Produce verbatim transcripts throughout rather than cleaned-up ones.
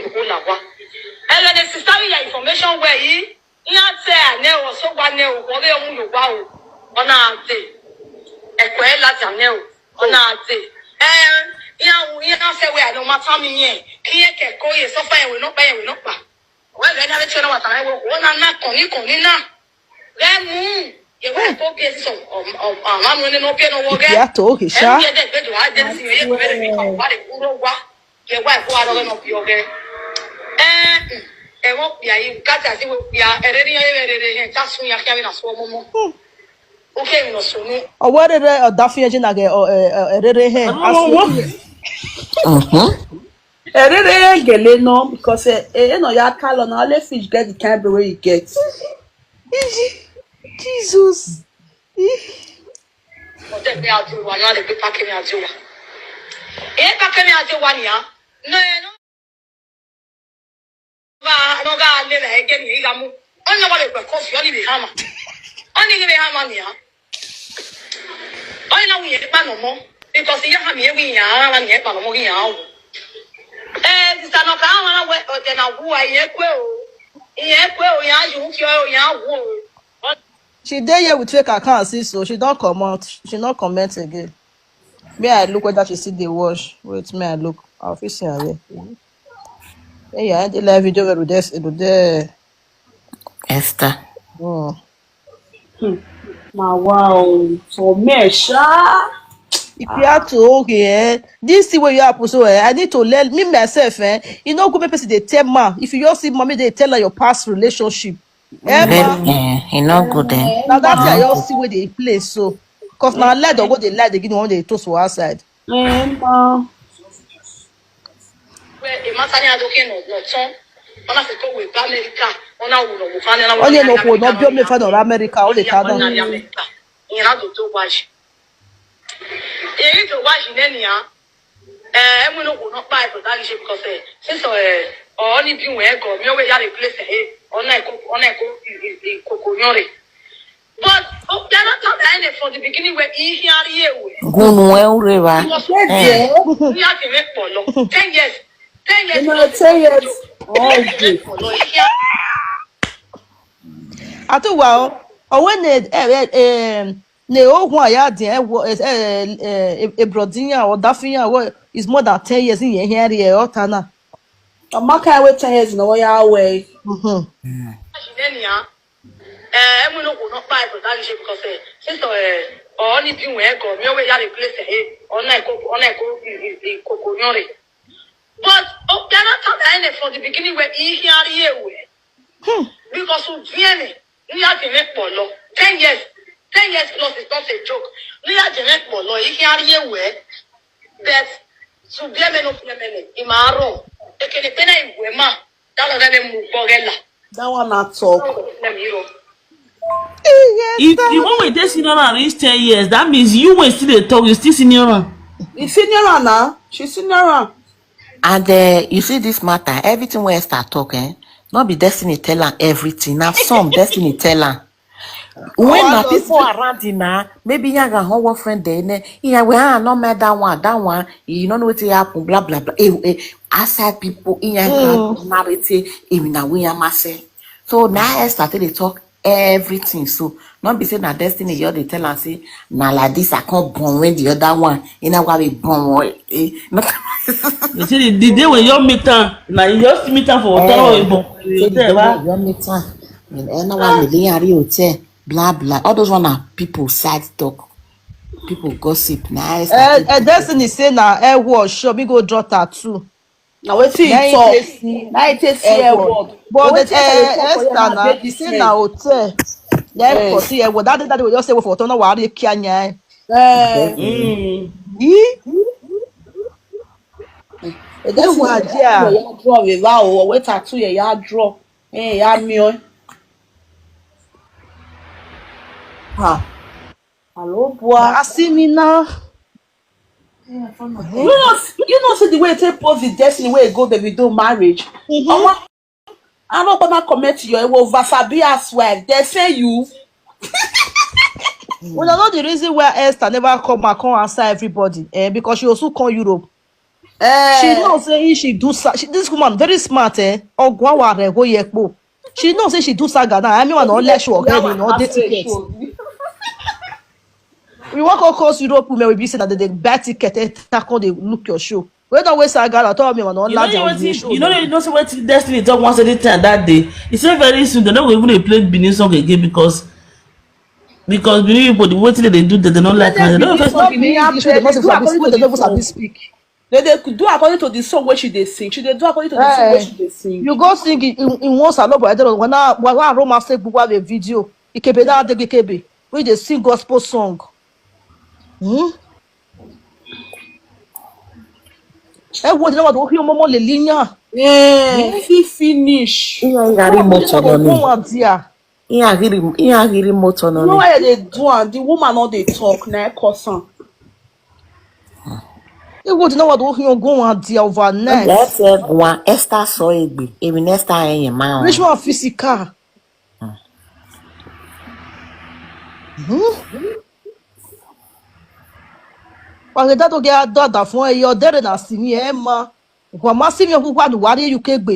Ulawa. Ele ne sister ya information where he, he had say I know so one know what they own you wow. On a day. Ekwela Tanel. On a day. Eh, ya ya say we no matter me here. Kiye ke ko ye so far we no pay we no pa. Well, then I let you know what I will. Ona na koni koni na. Then mu. Ye we ko be so. Um um um. I'm running up here no work. Ìyá tó òkè ṣá. Ye de be do I didn't see you. Ye we be come what the guru wa. Ye wa ko aro no bi oge. Eh, e wo ya yi ka ta si wo ya e re ni e re re e ta sun ya kia na so mo mo. Okay, no so ni. Ọwọ́ rere ọ̀dáfín ẹ̀jẹ̀ náà gẹ̀ ẹ̀rẹ́rẹ́ hẹ̀. Erere egele no because eh, eh, no ya call on only fish get the kind of way you get. Jesus. Mo te pe ati wa na le pe pa ke ni ati wa. E pa ke ni ati wa ni a. No e no. Ba no ga le le ke ni ga mu. Ona wa le pe ko fi oni bi hama. Oni ni bi hama ni a. Onye na nwunye ịkpa nọ mọ because ihe ha mi ewu ihe ara na ịkpa nọ mọ ihe ahụ. Ee, sista nọ ka ahụ ara we ọdị na gwu a ihe kwe o. Ihe kwe o ya ju fi o ya gwu o. She dey here with fake account, see, so she don comot. She no comment again. May I look whether she still dey watch. Wait, may I look. I'll fit see her there. Hey, I dey live video where there. Esther. Oh. Na wow, for me, sha. If you have to, okay, eh? This thing where you happen so, eh? I need to learn me myself, eh? You know, good person they tell ma. If you just see mommy, they tell her your past relationship. Eh, ma? Very, eh, e no good, eh. Now that I just see where they play so, cause now let the go they let they give one they toast for outside. Eh, ma. Where a matter ya do ke no no ton. Ona se ko we ba America. Ona wo no wo fa ni ona. Onye no ko no bio me fa no America, o le ta down. America. Ihe na do to waji. Ihe to waji ne ni a. Eh, emu no ko no pa e for that shit because eh, since eh, only bi we go, mi o we ya replace eh, ona ko ona ko ko ko nyore. But oh, they are not talking any from the beginning where he here here we. Gunu e ureba. He was so there. We have to make for long. Ten years. Ten years. You know, ten years. Oh, good. For long. He here. Atuwa o, owe ne eh eh ne ogun aya din e wo eh eh e brodinya o dafinya wo is more than ten years in here here o tana. Amaka, I wait ten years in a way. Mhm. Then ya. Eh, emu no ko no pa e for that shit because eh, since eh, only bi we go, mi o we ya replace eh, ona ko ona ko ko ko nyore. But oh, they are not talking any from the beginning where he here here we. Because you viene, we have to make for long. Ten years, ten years plus is not a joke. We have to make for long. He here here we. But to be a man of women, imaro. Ekene pena iwe ma. That was a mu bogela. That one I talk. Let me you. If the one wey dey senior am reach ten years, that means you wey still dey talk, you still senior am. You senior her now. She senior her. And uh, you see this matter, everything wey Esther talk, eh? Not be Destiny tell am everything. Now some Destiny tell am. When na people around you now, maybe you can hold one friend there, ne? Yeah, we are not mad that one, that one. You don't know what happen, blah blah blah. Eh, eh, outside people, in your narrative, even now we are massing. So now Esther tell dey talk everything. So not be say na Destiny you dey tell am say na like this I can't born when the other one. You know why we born? Eh, not You see, the, the day when you meet am, na you just meet am for hotel or Eh, Ibo. say the Hotel, day ba? when you meet am, you know, na one million hotel, blah blah. All those one are people side talk, people gossip. Now Eh, eh, Destiny say na air wash, sure, me go draw tattoo. Now wait till Now you you talk. take see Now you take see air a wash. word. But Wait the till you eh, talk for Esther your now, baby he say friend. na hotel. Yeah, Eh. for see air wash. That day, that day we just say we for hotel, no worry, kia nya. Eh, Mm. Yee? that's Why, what yeah. You draw a vow or wait tattoo, yeah, you draw. Eh, yeah, me. Oh. Ha. Hello, boy. I see me now. You know, you know, see the way they pose the Destiny where go baby do marriage. Omo, I don't gonna comment to you. It was Vasabia's wife. They say you. Well, I know the reason why Esther never come and come answer everybody, eh, because she also come Europe. She know say if she do sa- she, this woman very smart, eh? Ogwawa re go yepo. She know say she do saga now. I mean, one all let show okay, no dey ticket. We walk across Europe, women will be saying that they buy ticket, eh, take come dey look your show. We don't waste saga at all. Me one all You know, large you, and we wetin- show. You know, you know, so what Destiny talk once anytime that day. He said very soon they're not going to even play Benin song again because because Benin people, the wetin they do, they don't like. They don't first Not be English, they must have speak. They don't sabi speak. They dey do according to the song wey she dey sing. She dey do according to the song wey she dey sing. You go sing in, in, in one salon, but I don't know. When I when I Roma say Google have a video, Ikebe na Adegbe Ikebe, wey dey sing gospel song. Hmm? Ẹ wo ìdílé wa tó kí ọmọ ọmọ lè líyàn. Yeah, she finish. Ihe ngharị moto nọ Ọgbọ́n nụ. wa di a. Ihe ahịrị ihe ahịrị moto nọ You know nụ. why they do am? The woman no dey talk. Na cause am. Ẹ wo ìdílé wa tó kí ọgbọ́n wa di a overnight. Ese gwa Esther sọ egbe. Emi na Esther enye ma. Which one physical? Pàṣẹ tó kí a dọ́ àdá fún ẹyọ dẹ́rẹ̀ náà sí ní ẹ mọ́. Wọ́n máa sí mi ọkùnkùn àdùwárí U K gbé.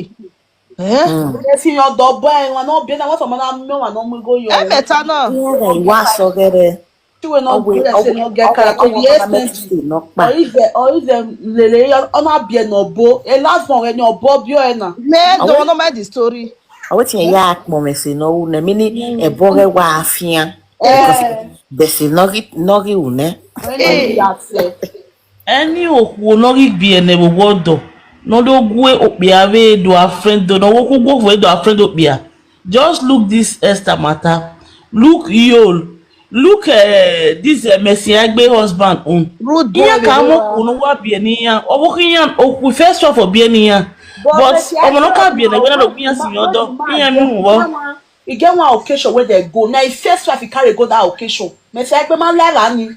Ẹ́ They see your dog boy. One no be na what some other men one no go your. ẹ mẹ́ta náà. Ihe na iwa sọ gere. She will not Ọgwụ be say no get ọgwụ car. ọgwụ Yes, gọọmenti thank steeti you. Nọkpa. Or if they or if they lele on a be no bo. A last one when your bo bio na. Mẹ́ẹ̀dọ̀ wọn náà mẹ́ẹ̀dì story. Awetin ya akpọ mesi no u na mini ebore wa afia. Eh, Desi nogi nogi une. when you that say. Any okwu no gi bi ene bo wodo. No do gwe okpia we do a friend do no woku gwo we do a friend okpia. Just look this Esther matter. Look Yol. Look uh, this uh, Messi Agbe husband own. Rude boy. Iya Dey ka do mo am. Kunu wa bi eni ya. Owo ki ya okwu first of all bi eni ya. But Messi omo no Agbe ka bi eni na we na do one mi asi man- odo. one Iya man mi wo. E get one occasion where they go. Now, if first wife, he carry go that occasion. Me say, I man lie ni.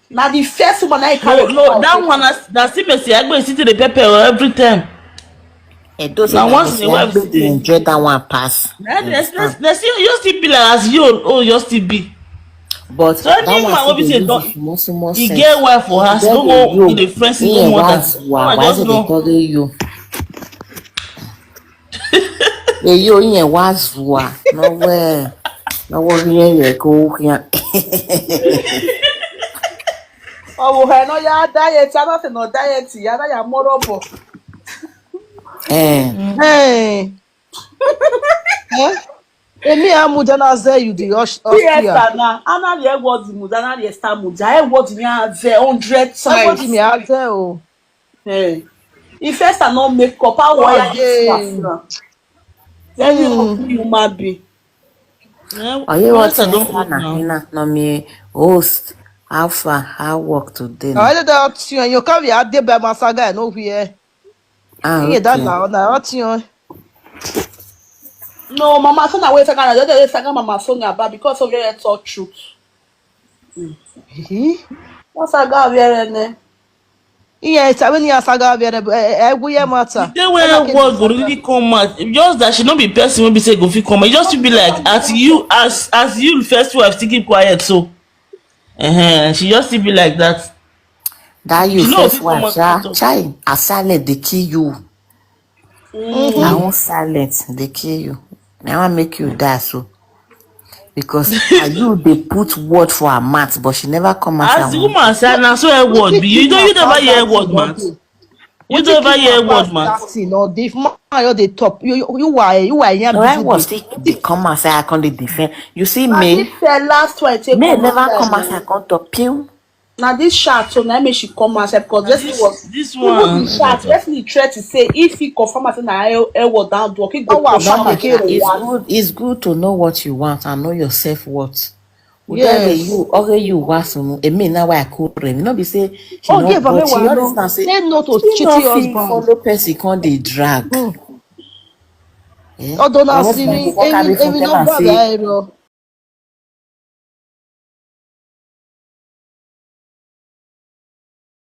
Now the first woman I No, carry. no, that one na na still Messi Agbe sit the pepper every time. Edo Na once in a while, they enjoy that one pass. Na dey still dey still you still be like as you oh you still be. But So any woman wey be say don small small e get wife for house no go e dey friends single mother. Why I just know. Eyo ihe wa zua. No we. No we ihe ye ko ya. Oh, we no ya diet. I don't know diet. Ya na ya morobo. Eh. Hey. Eh? Emi amuja na ze you the osh Yes, osh. na. Ana ye word muja na ye sta muja. I word ni a ze hundred Ẹ wọ́n ti times. mi á tẹ́ o. Eh. If first I no make up, how will I Okay. get to Very human being. Oye, what's na hina no me host? How far? How work today? Àwọn ẹlẹ́dàá ọtí ọyàn káwé adébẹ̀ masaga ẹ̀ ló fi ẹ́. Ah, Iye okay. Dada ọ̀nà ọtí ọyàn. No, Mama Sonia, wait a second. I don't say Mama Sonia, but because of your talk truth. What's a girl wearing there? Iye ìtàwé ní asaga ọbẹ̀ rẹ̀ ẹ̀ ẹ̀ wúyẹ́ mọ́ta. The way word go really come out, just that she no be person wey be say go fit come out. E just be like as you as as you first wife still keep quiet so. Uh-huh. She just still be like that. That you You know, first people wife, must sha, talk. Chai, a silent they kill you. I won't silent they kill you. Now I make you die so. Because uh, you they put word for her mouth, but she never come out. As the woman said, na so her word be. You don't you never hear word man. You don't ever hear word man. Nothing, no, the man you the top. You you you were you were here. No, I was still they come and say I can't dey defend. You see But me, if the last one take me come never outside come now. As I can't talk. Pew. Now this chat, so now me she come outside because this was This even the one. chat. Let me try to say if he confirm, I say na I I was down to he go Power push am man again. It's Yeah. Good. It's good to know what you want and know your self worth. Yes. Yes. You, okay, you was no. E me now why I could rem. You know, be say she Oh, no, give her but she one, no no. Listen, say, Say no to she cheating no fit husband. Follow person come dey drag. Eh? Although Her now husband see me, go come carry every phone every tell am number say, that I know.